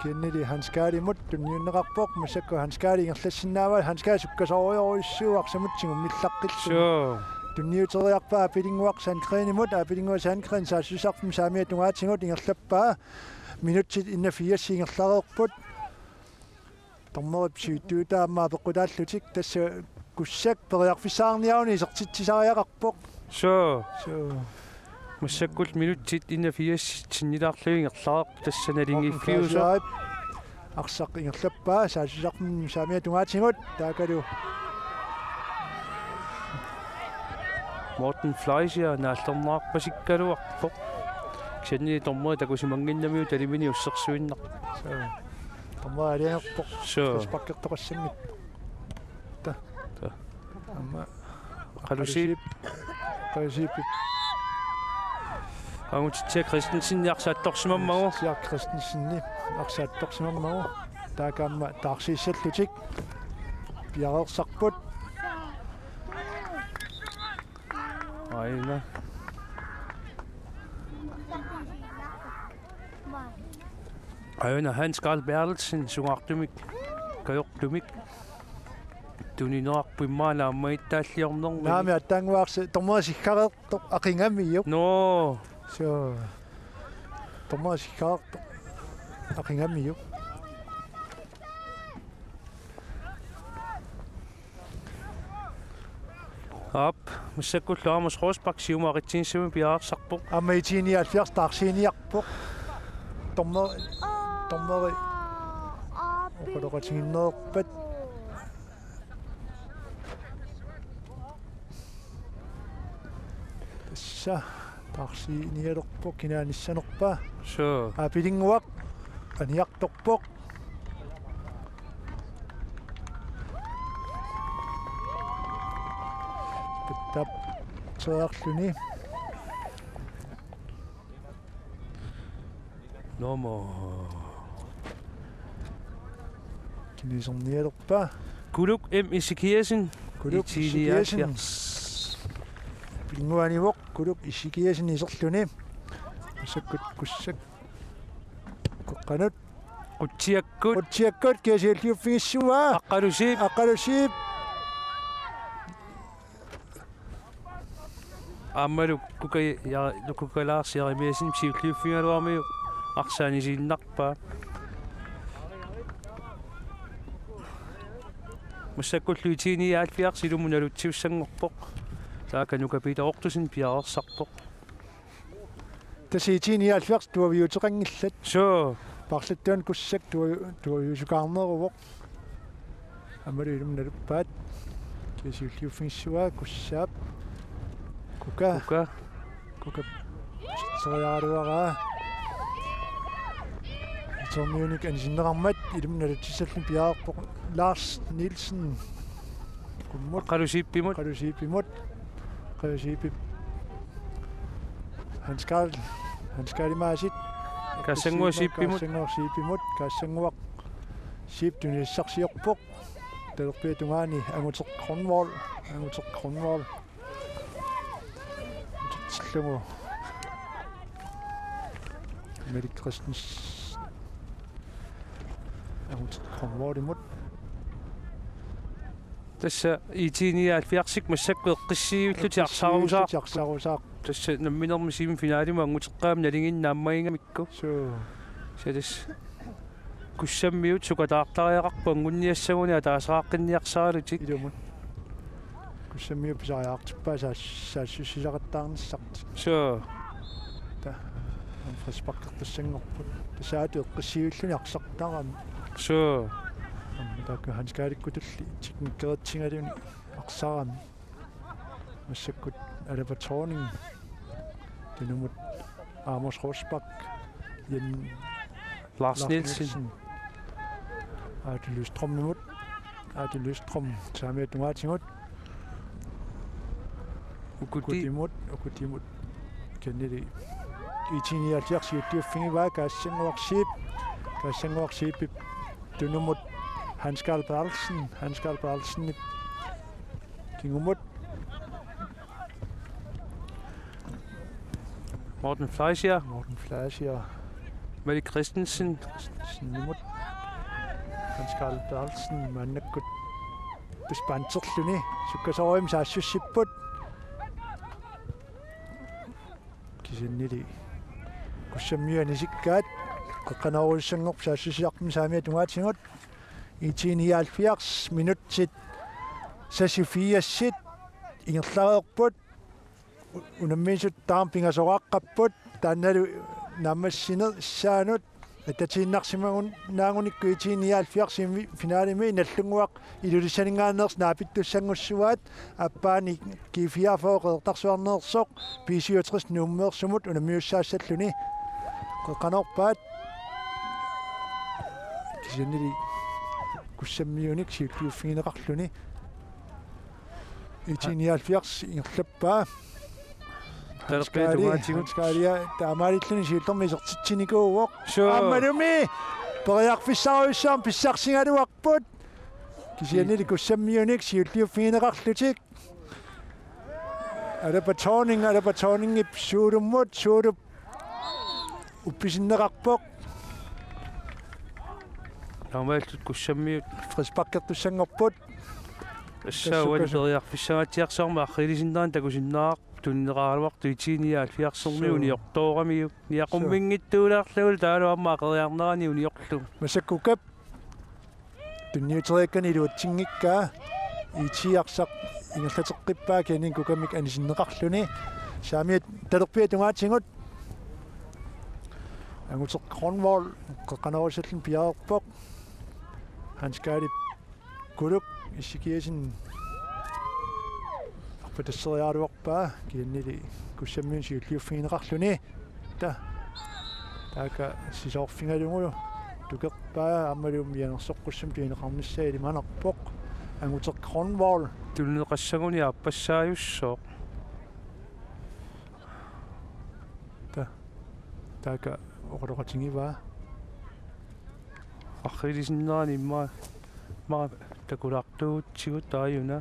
Kisiannili Hans Karlimut tunniunneqarpoq, massakkut Hans Karl ingerlassinnaavaa, Hans Karl sukkasoorujorujussuuvoq arsamut tigummillaqqilluni. Suu. Tunniuteriarpaa Aapilinnguaq Sandgreenimut, Aapilinnguaq Sandgreen saassussarfimmi saamiata tungaatigut ingerlappaa. Minutsit enogfirs ingerlareerput. Dommerip siuttuutaa aamma apeqqutaallutik, tassa Kussak periarfissaarniaruni isertitsisariaqarpoq. Suu. Suu. Massakkut minutsit enogfirs sinnilaarlugit ingerlareerput, tassa naligiiffiusoq. Morten Fleischerip arsaq ingerlappaa saassussarfimmi saamiata tungaatigut, taakkualu Morten Fleischer naallernaarpasikkaluarpoq. Kisianni dommeri takusimannginnamiuk talimini ussersuinnarpoq. Suu. Dommeri aalajangerpoq. Suu. Frisparkertoqassanngitsoq. Ta. Ta. Aamma Qalusiip. Qalusiip. Angutitsiaq Christensen arsaattorsimammagu. Angutitsiaq Christensen arsaattorsimammagu. Taakku aamma taarsiissallutik piareersarput. Aina. Aina Hans Karl Berthelsen sungaartumik, kajortumik tunineqarpoq immaqa naammagittaalliornermini. Naamik, aatsaannguaq arsaq dommeri siggareertoq aqigamiuk. Nå. Suu. Dommeri siggareertoq aqigamiuk. Aap, massakkullu Amos Rosbach siumut aqitsinissami piareersarpoq. Aamma I T nioghalvfjerds taarsiiniarpoq. Dommer-, dommeri oqaloqatiginneerpat. Tassa taarsiinialerpoq, kina anissanerpaa. Suu. Aapilinnguaq aniartorpoq. Tap-, tserluni. Nummer. Kinisernialerpa? Kuluk M. Ezekiassen. Kuluk I T nioghalvfjerds. Ezekiassen. Pinnguanivoq Kuluk Ezekiassen iserluni. Massakkut Kussak. Qeqqanut. Qutsiakkut. Qutsiakkut, K C L-iuffigissuaa. Aqqalusiip. Aqqalusiip. Aammalu Kuka-, ja, Kuka Lars Jeremiassen siulliuffigaluarmiuk arsaq anisiinnarpaa. Massakkullu I T nioghalvfjerds ilumut nalutsiussanngorpoq. Taakku Nuka Peter Ottosen piareersarpoq. Tassa I T nioghalvfjerds tuaviuteqanngillat. Suu. Paarlattaaq Kussak tua-, tuaviusukaarneruvoq. Aammalu ilumut naluppaat. K C L-iuffigissuaa Kussaap. Kuka. Kuka. Kuka. Seriaraluaraa. Termiunik anisinneqarmat ilumut nalutsissalluni piareerpoq Lars Nielsen. Qummut. Aqqalusiippimut. Aqqalusiippimut. Aqqalusiippip. Hans Karl. Hans Karl Maasit. Kaassannguaq Siipimut. Kaassannguaq Siipimut. Kaassannguaq Siip tunissarsiorpoq. Talerpiata tungaani Anguteq Grønvold. Anguteq Grønvold. Anguteq tillugu. Malik Christensen. Anguteq Grønvoldimut. Tassa I T nioghalvfjerdsik massakkut eqqissiviullutik arsarusaarput. Eqqissiviullutik arsarusaarput. Tassa namminermi semifinalimut anguteqqaamik nalinginnaammagingamikku. Suu. Tassa Kussammiut sukataartariaqarput anguniassaguni ataaseqaqqinniarsaralutik. Ilumut. Kussammiut pisariaqartippaa saas-, saassussisaqattaarnissartik. Suu. Ta-, frisparkertussanngorput. Tassa aatut eqqissiviulluni arsartarami. Suu. Aamma taakku Hans Karlikkutulli teknikeritsigaluni arsarami. Massakkut Alapa Thorning. Tunumut Amos Rosbach. Jen-, Lars Lars Nielsen. Nielsen. Aatu Lystrømimut. Aatu Lystrøm saamiata tungaatigut. Ukuti. Ukutimut, Ukutimut. Kennedy. I T nioghalvfjerds siulliuffigivaa Kaassannguaq Siip. Kaassannguaq Siipip tunumut Hans Karl Berthelsen. Hans Karl Berthelsenip kingumut. Morten Fleischer. Morten Fleischer. Malik Christensen. Christensenimut. Hans Karl Berthelsen maannakkut tassa panterluni. Sukkasoorujussuarmik saassussipput. Kisiannili Kussammiut anisikkaat. Qeqqanoorujussanngorput saassussisarput saamiata tungaatigut. I T nioghalvfjerds minutsit seksogfirsit ingerlareerput. Unammisut taama pingasoqaqqapput, taannalu naammassineq saanut attatiinnarsimagunnaagunikku I T nioghalvfjerds semifinalimut Nagdlunguaq Ilulissaninngaanneersoq naapittussanngussuaat, aappaani G fireogfyrre Qeqertarsuarneersoq B syvogtres Nuummeersumut unammiussaassalluni. Qeqqanoorpaat kisiannili Kussammiunik siulliuffigineqarluni. I T nioghalvfjerds ingerlappaa. Talerpiata tungaatigut. Hans Karlia taamaalilluni siullermik isertitsinikuuvoq. Suu. Aammalumi periarfissarujussuarmik pissarsigaluarput. Kisiannili Kussammiunik siulliuffigineqarlutik. Alapa Thorning, Alapa Thorningip Suulummut, Suulup uppisinneqarpoq. Taamaalillutik Kussammiut. Frisparkertussanngorput. Tassa uani periarfissanngaatsiarsuarmik arriilisinnaani takusinnaavarput tunineqaraluartoq I T nioghalvfjerdsermiut. Suu. Uniortooramiuk. Niaqumminngitsuulaarlugulu taavalu aamma aqeriarnerani uniorlugu. Massakkukap tunniuteriakkani iluatsinngikkaa. I T arsaq ingerlateqqippaa kisianni Kukamik anisinneqarluni. Saamiata talerpiata tungaatigut. Anguteq Grønvold qeqqanoorussalluni piareerpoq. Hans Karlip Kuluk Ezekiassen arpatasseriaraluarpaa kisiannili Kussammiunik siulliuffigineqarluni. Ta-, taakku sisoorfigalugulu tukerpaa aammalu mianersoqqussamik tunineqarnissaa ilimanarpoq. Anguteq Grønvold. Tunineqassaguni aappassaajussooq. Ta-, taakku oqaloqatigivaa. Arriilisinnerani immaqa, immaqa takulaartuugutsigu taajuna.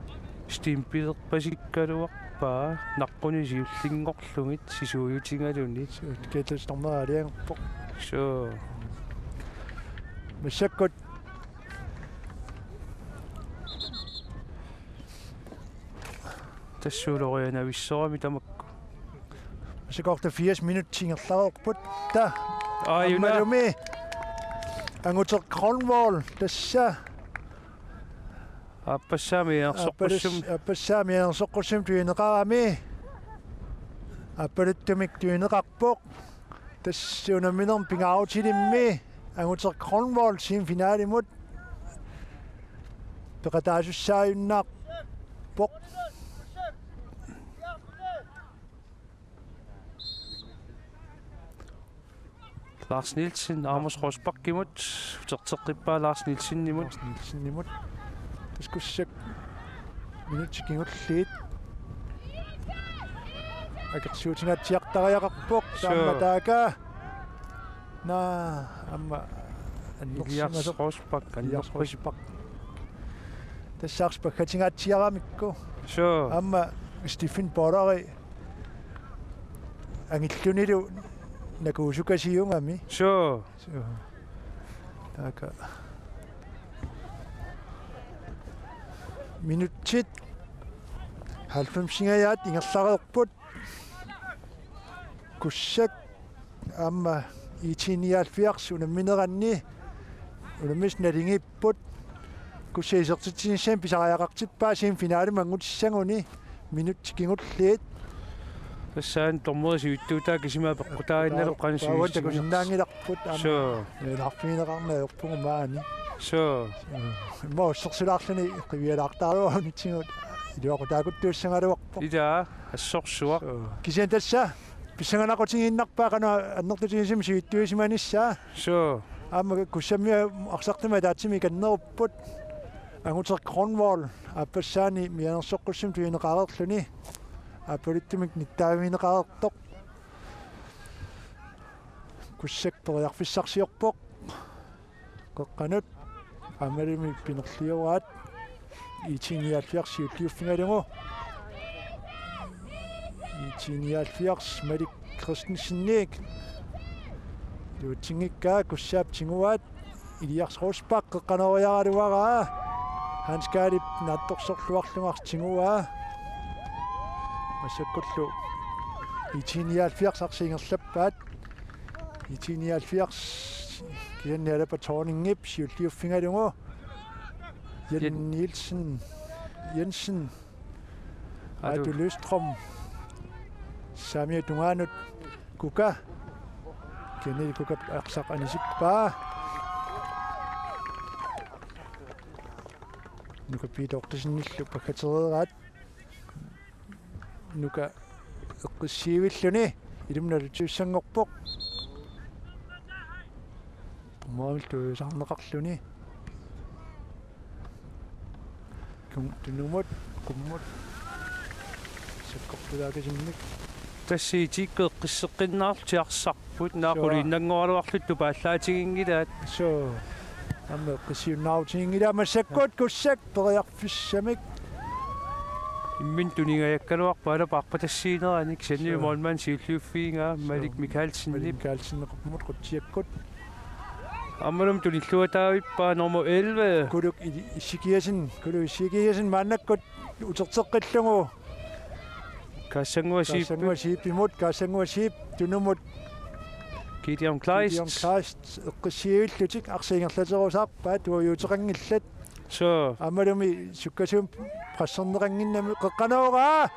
Stimpilerpasikkaluarpaa naqquni siullinngorlugit sisuujutigaluni. Suu, Ketil Stormerialerpoq. Suu. Massakkut. Tassa ulorianavissorami tamakku. Massakkut firs minutsit ingerlareerput. Ta. Aajuna. Aammalumi. Anguteq Grønvold. Tassa. Aappassaami anersoqqussum. Aappalus-, aappassaami anersoqqussumik tunineqarami. Aappaluttumik tunineqarpoq. Tassa unamminermi pingaarutilimmi Anguteq Grønvold semifinalimut peqataasussaajunnaarpoq. Lars Nielsen, Amos Rosbachimut, uterteqqippaa Lars Nielsenimut. Lars Nielsenimut. Tassa Kussak minutsit kingulliit akersuutingaatsiartariaqarpoq. Suu. Taama taakku. Naa, aamma Elias annersimasoq. Rosbach, Elias annerpik. Rosbach. Tassaarsi paggatingaatsiaramikku. Suu. Aamma Stephen Pollari angillunilu nakuusukasiugami. Suu. Suu. Taakku. Minutsit halvfemsingajaat ingerlareerput. Kussak aamma I T nioghalvfjerds unammineranni unammisut naligiipput. Kussak isertitsinissamut pisariaqartippaa semifinalimut angutissaguni minutsit kingulliit. Tassa aana dommerit sivitsuutaat kisimi apeqqutaaginnarpoq qanoq sivisutiginersoq. Takusinnaanngilarput aamma. Suu. Meerarfigineqarneq ajorpugut maani. Suu. Immaqa ussersulaarluni qivialaartaraluarunitsigut iluaqutaakuttuussagaluarpoq. Ilaa, assorsuaq. Suu. Kisianni tassa pissanganaqutigiinnarpaa qanoq annertutigisumik sivitsuisimanissaa. Suu. Aamma Kussammiut arsartumik ataatsimik ikannerupput. Anguteq Grønvold aappassaani mianersoqqussummik tunineqareerluni. Aappaluttumik nittaavigineqareertoq. Kussak periarfissarsiorpoq. Qeqqanut aammalumi pinerlioraat. I T nioghalvfjerds siulliuffigalugu. I T nioghalvfjerds Malik Christensenip iluatsinngikkaa Kussaap tiguaat. Elias Rosbach qeqqanooriaraluaraa. Hans Kaalip naatsorsorluarlugu arsaq tiguaa. Massakkullu I T nioghalvfjerds arsaq ingerlappaat. I T nioghalvfjerds kisianni Alapa Thorningip siulliuffigalugu. Jan Jan- Nielsen Jensen. Atu. Atu Løstrøm. Saamiata tungaanut Kuka. Kenneth Kuka arsaq anisippaa. Nuka Piita Oqqissenillu paggatereeraat. Nuka eqqissiivilluni ilumut nalutiussanngorpoq. Dommerimillu tunusaarneqarluni. Kun tunumut, qummut. Sakkortulaakasimmik. Tassa I T-kkut eqqisseqqinnaarlutik arsarput, naa. Suu. Quliinnanngoraluarlutik tupaallaatiginngilaat. Suu. Aamma eqqissiunnaarutiginngilaat massakkut Kussak periarfissamik. Imminut tuningajakkaluarpoq Alapa arpatassiineranik, kisianni. Suu. Målmand siulliuffigaa, Suu. Malik Mikaelsenip. Malik Mikaelsenip qummut qutsiakkut. Aammalumi tunilluataavippaa nummer elleve. Kuluk I-, Isikiasen, Kuluk Isikiasen maannakkut uterteqqillugu. Kaassannguaq Zeebip. Kaassannguaq Zeebimut, Kaassannguaq Zeeb tunumut. Gideon Kleist. Gideon Kleist eqqissiivillutik arsaq ingerlaterusaarpaat, tuaviuteqanngillat. Suu. Aammalumi sukkasuumik presserneqannginnami qeqqanooraa.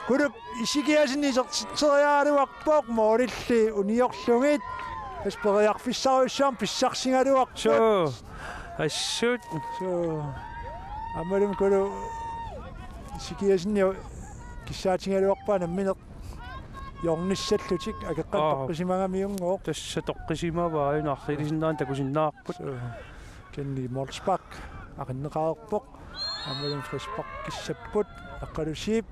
Kuluk Isikiasen isertitseriaraluarpoq målilli uniorlugit. Tassa periarfissarujussuarmik pissarsigaluarput. Suu. Assut. Suu. Aammalumi Kuluk Isikiasen jo kissaatigigaluarpaa nammineq hjørnissallutik akeqqat. Aa. Toqqisimagamiunngooq. Tassa toqqisimavaa, aajuna arriilisinnerani takusinnaavarput. Suu. Kisianni målspark aqinneqareerpoq. Aammalu frisparkissapput. Aqqalusiip.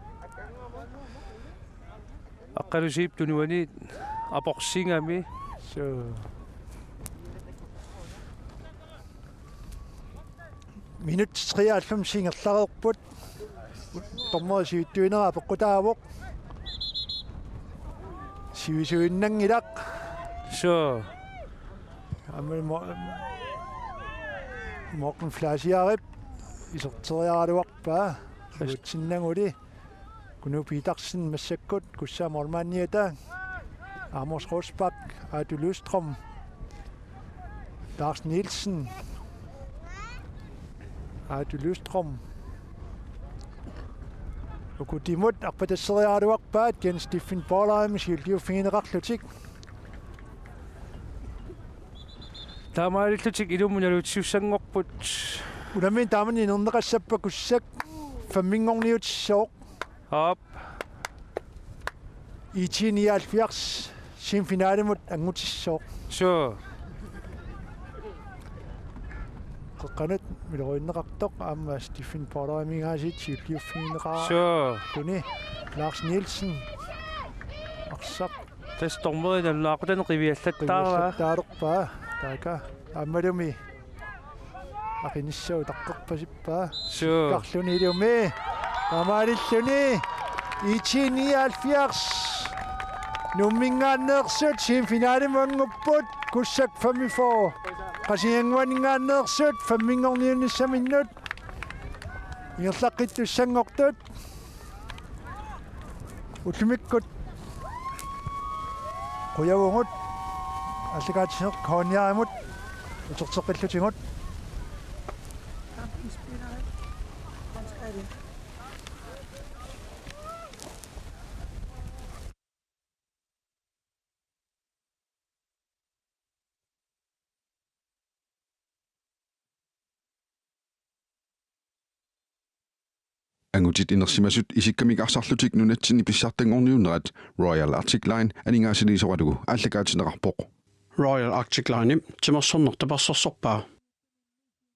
Aqqalusiip tunuaniit aporsigami. Suu. Minut treoghalvfems ingerlareerput. Dommeri sivitsuinera apeqqutaavoq. Sivisuinnanngilaq. Suu. Aamma Mo-, Morten Flaasiarip iserteriaraluarpaa. Iluatsinnaguli. Kunu Petersen massakkut, Kussaa målmandiata. Amos Rosbach, Aatu Lystrøm. Lars Nielsen. Aatu Lystrøm. Ukutimut arpatasseriaraluarpaat Jens Steffen Borlheim siulliuffigineqarlutik. Taamaalillutik ilummut nalutiussanngorput. Unammineq taamani inerneqassappat Kussak femminngorniutissooq. Aap. IT nioghalvfjerds semifinalimut angutissaaq. Suu. Qeqqanut miloriunneqartoq aamma Steffen Borlheimip aasiit siulliuffigineqarluni. Suu. Lars Nielsen. Arsaq. Tassa dommeri nalunaaqutani qiviallattaarpaa. Qiviallattaarpaa. Taaka. Aammalumi. Aqinissaa utaqqerpasippaa. Suu. Karlunilumi. Taamaalilluni. IT nioghalvfjerds. Nuumminngaanneersut semifinalimut angupput. Kussak femogfyrre. Qasigiannguaninngaanneersut femminngorniunnissaminnut. Ingerlaqqittussanngortut. Ullumikkut qujavugut aallakaatitsineq K N R-imut uterteqqillutigut. Angutit inersimasut isikkamik arsarlutik nunatsinni pissartanngorniunnerat Royal Arctic Line aningaasaliisoralugu aallakaatinneqarpoq. Royal Arctic Line timersorneq tapersersorpaa